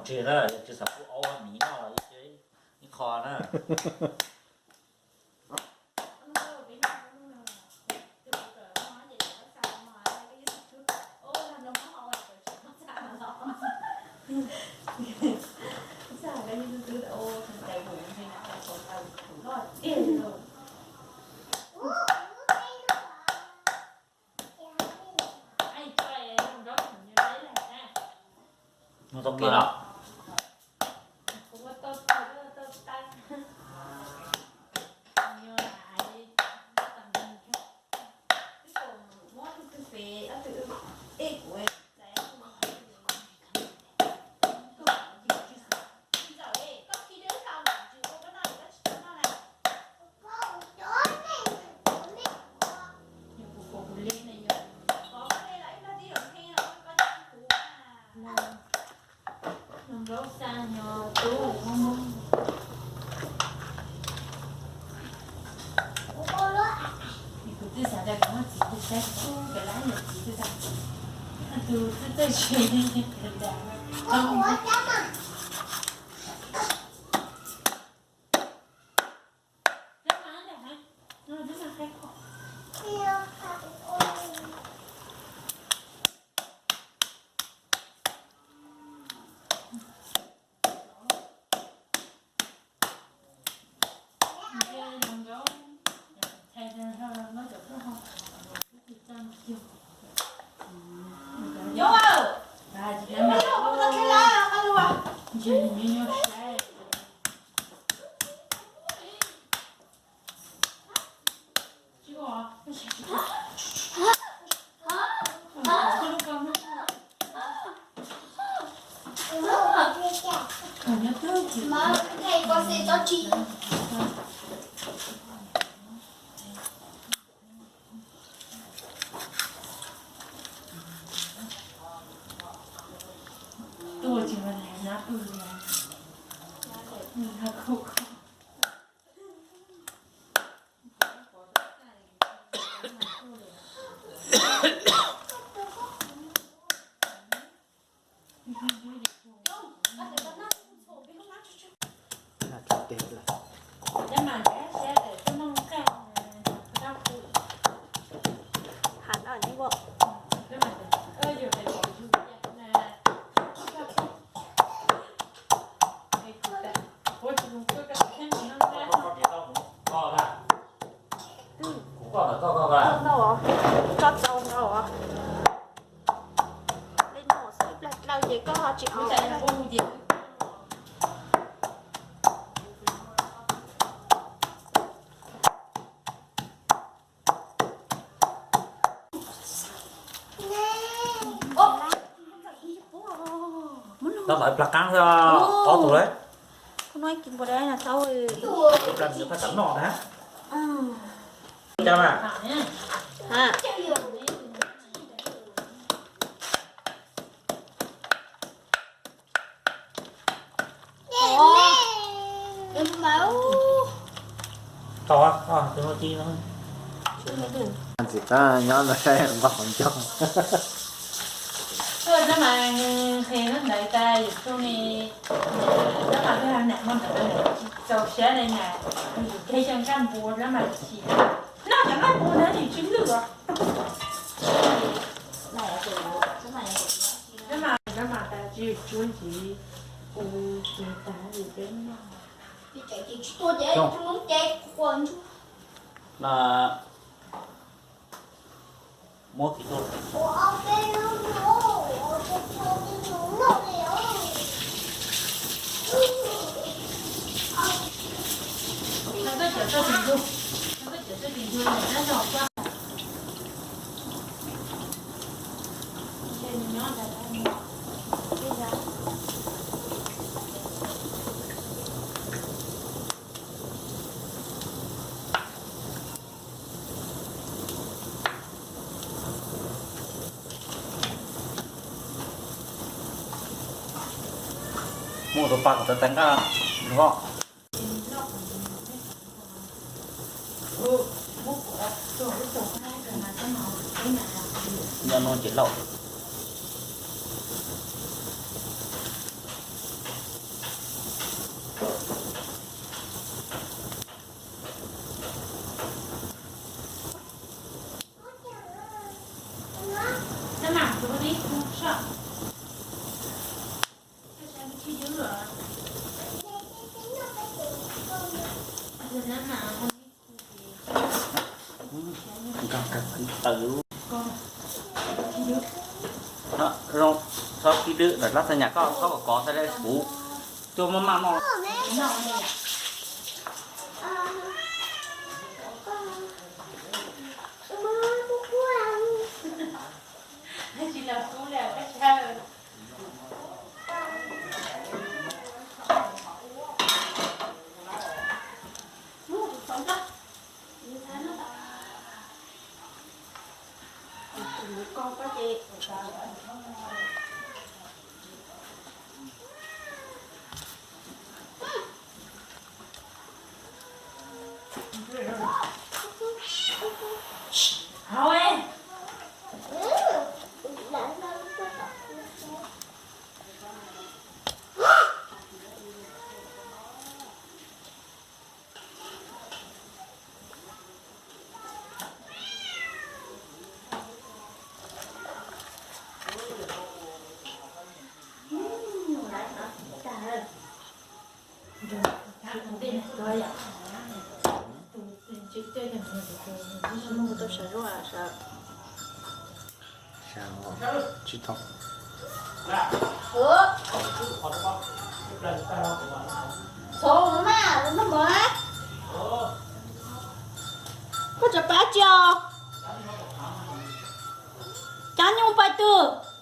Tsis na, yog tsis xav pub aub miv noj los ib qho na. Mus tau pem los. Kuv twb xav tias kuv muaj txiv kuv saib tub pem lab niam txiv twb tag, tus twb txawj tsis li. Koj tau ntau os. Li no xwb plaws plaws ces koj ho tsis ua. Tau tau plag qab xwb, ob tug lawm. Tus no kis npua dab no tau. Plag nws pab tam noj na. Cas na. Tau, tus no ci no. Ntxim qab nyob no saib npaj qhov ncauj. Tab mas nqhis hnub ntawd tas yus tug ni, tab mas peb nam no ntawd tsis txaus siab li na, yus tes xyoo kaj npua tab mas chim, noj cov nqaij npua ntawd nim tsis lwj os. Tab mas, tab mas tas tsis tsuav ntxiv, kuv tes tas yus peb noj. Na, muab kiag tuaj. Muaj tus pa kom tau teev nqaj os. Nyob no ces lauj. Txhob kib dwb, lab txhua nyam koj txhob kom kov tag li kuv tuaj maj maj no. Tsis tau. Koj tseem pab tsi os? Cab nyuj pais twg?